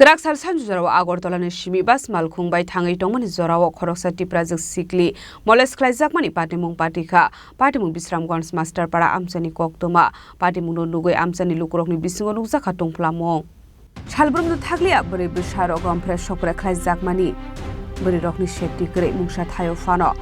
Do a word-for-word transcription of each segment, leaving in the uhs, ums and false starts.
Kwrak sal sanju jorao Agartala ni simi bus malkhung bai thangwi tongmani jorao khoroksa Tiprajwk sikli molest khlaijakmani patimung patikha. Patimung Bisramganj Masterpara amchaini koktwma. Patimungno nugwi amchaini lukurokni bisingo nukjakha tongphlamung. Salbrumno thakliya bwrwi bwsarok romphre sokre khlaijakmani. Bwrwirokni safety kwrwi mungsa thaio phano.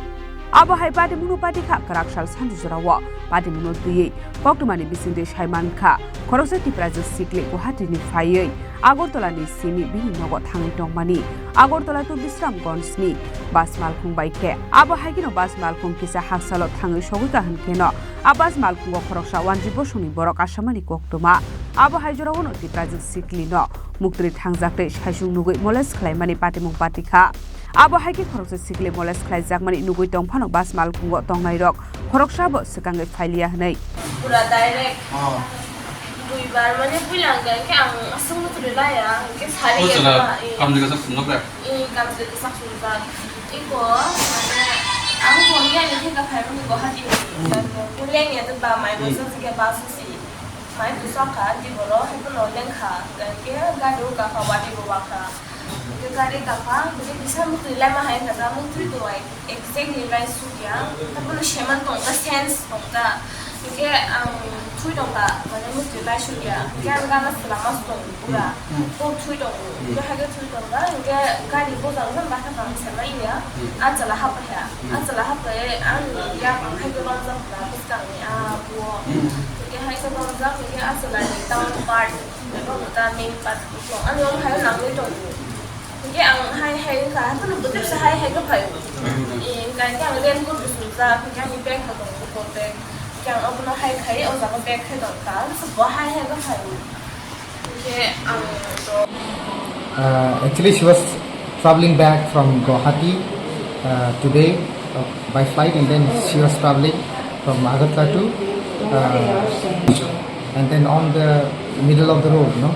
Abo hai patimungno patikha kwrak sal sanju jorao. Patimungno twiwi koktwmani bisingtwi sai mankha, khoroksa Tiprajwk sikli Guwahati ni phaiwi Agartala ni simi bini nogo thangwi tongmani. Agartala to Bisramganj ni bus malkhung bai khe. Abo hai kheno bus malkhung kisa haksalo thangwi sogwi kaham kheno a bus malkhungo khoroksa wanji bosongni borok asamani koktwma. Abo hai jorao no Tiprajwk sikli no muktwi thangjak tei saisung nugwi molest khlaimani patimung patikha. Abo hai khe khoroksa sikli molest khlaijakmani nugwi tong phano bus malkhungo tongnairok khoroksa bo swkangwi phailiya hwnwi. Pura direct. Oh. Duibar mane builang khe ang aswk muthri laya, hwnkhe sari ya. Kamjwk kasak sumjak bre? Ee, kamjwk kasak sumjak. Iko, mane, ang thongya ni theka phai mani Guwahati ni. Hmm. Lengya to ba mai. Hmm. Bosa sikhe bus si. Mai tu sokha, di boro, hepono lengkha. Hwnkhe gari o kakha, wadi bo wakha. Hwnkhe gari kakha, hwnkhe kisa muktwi laima hai wngkha, muktwi tongwi exactly lai sukya, tabuno seman tongkha, sense tongkha. Hwnkhe ang thui tongkha, mane muktwi lai sukya. Hwnkhe ang gana swlama tong pura. Hmm. Kok thui tongo. Hmm. Hwnkhe haikhe thui tongkha, hwnkhe gari bojak no bakha tong selai ya. Hmm. Achwla hapkha. Hmm. Achwla hapkhe ang yak ang haikhe romjak kha bwskangni a buo. Hmm. Hwnkhe haikhe romjak, hwnkhe achwla ni town part. Abo ta main part. Ani omo hai nangwi tongo. Hwnkhe ang hai hai wngkha, haphano bwtwisa hai hai khe phaio. Eh, hwnkhe ang raincoat bo sumjak, hwnkhe ani bag bo tongo, bag. Hwnkhe ang abono hai khai, o jaga bag khai tongkha, bo hai hai khe phaio. Hwnkhe ang to. Uh, actually, she was traveling back from Guwahati, uh, today, uh, by flight, and then she was traveling from Agartala to, uh, and then on the middle of the road, no,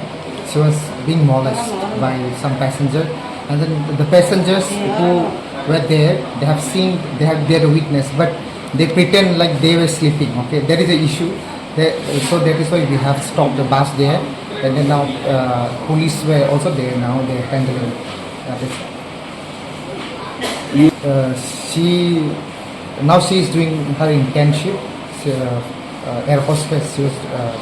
she was being molested by some passenger, and then the passengers who were there, they have seen, they have, they are witness, but they pretend like they were sleeping. Okay, that is the issue. They, so that is why we have stopped the bus there, and then now, uh, police were also there. Now they are handling, uh, this. Uh, she, now she is doing her internship, she, uh, uh, air hostess. She was, uh,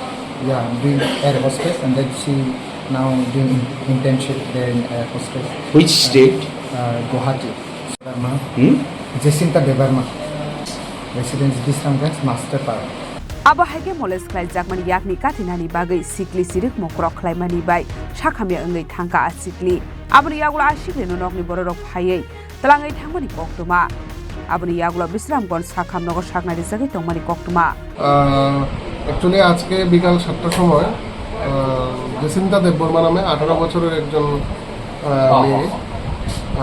yeah, doing air hostess, and then she now doing in-, internship there in air hostess. Which state? Uh, Guwahati. Debbarma. Hmm? Jacinta Debbarma. Residence Bisramganj, Masterpara. Abo hai khe molest khlaijakmani yakni katinani bagwi sikli sirik mokrok khlaimani bai sakhamya wngwi thangkha a sikli. Aboni yagulo a siklino nokni bororok phaiwi twlangwi thangmani koktwma. Aboni yagulo Bisramganj sakham nogo saknai rijagwi tongmani koktwma. Ah, actually আজকে বিকাল সাতটার সময়, আহ, জেসিন্তা দেববর্মা নামে আঠারো বছরের একজন, আহ, মেয়ে,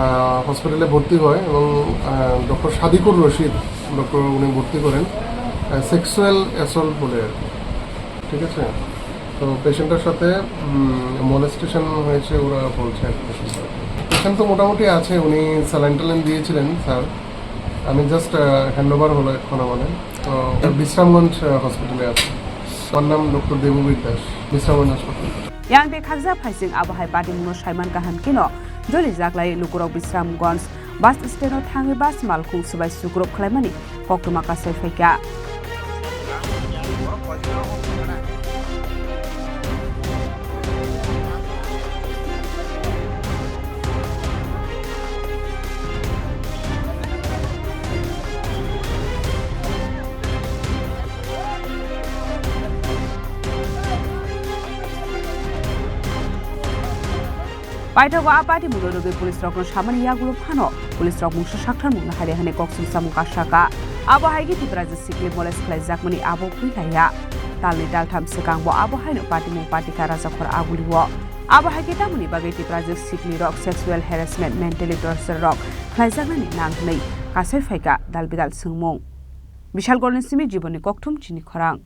আহ, হসপিটালে ভর্তি হয় এবং, আহ, ডক্টর সাদিকুর রশিদ, ডক্টর উনি ভর্তি করেন, আহ, সেক্সুয়াল অ্যাসল্ট বলে আর কি। ঠিক আছে? তো পেশেন্টটার সাথে, উম, মলেস্টেশন হয়েছে ওরা বলছে আর কি পেশেন্টটার। পেশেন্ট তো মোটামুটি আছে, উনি স্যালাইন ট্যালাইন দিয়েছিলেন স্যার। আমি জাস্ট, আহ, হ্যান্ডওভার হলো এখন আমাদের। তো বিশ্রামগঞ্জ, আহ, হসপিটালে আছে। আমার নাম ডক্টর দেববীর দাস, বিশ্রামগঞ্জ হাসপাতাল। Yang de khakjak phaising abo hai patimungno saiman kaham keno joli jaklai lukurok Bisramganj bus stand o thangwi bus malkhung swbai sukrup khlaimani koktwma kasai phaikha. Paithago a patimungno rwgwi police rokno samani yagulo phano police rok mungsa saktharmungno haile hwnwi kok singsamung kasaka. Abo hai khe Tipra sikli molest khlaijakmani abo phuilaiya. Talni taltham swkangbo abo haino patimung patikha Rajakhor Agulio. Abo hai khe tamoni bagwi Tipra sikli rok sexual harassment, mentally torture rok khlaijaknani nang hwnwi kasai phaikha dal bidal swngmung. Bishalgorni simi Jibonni Kokthum chini khorang.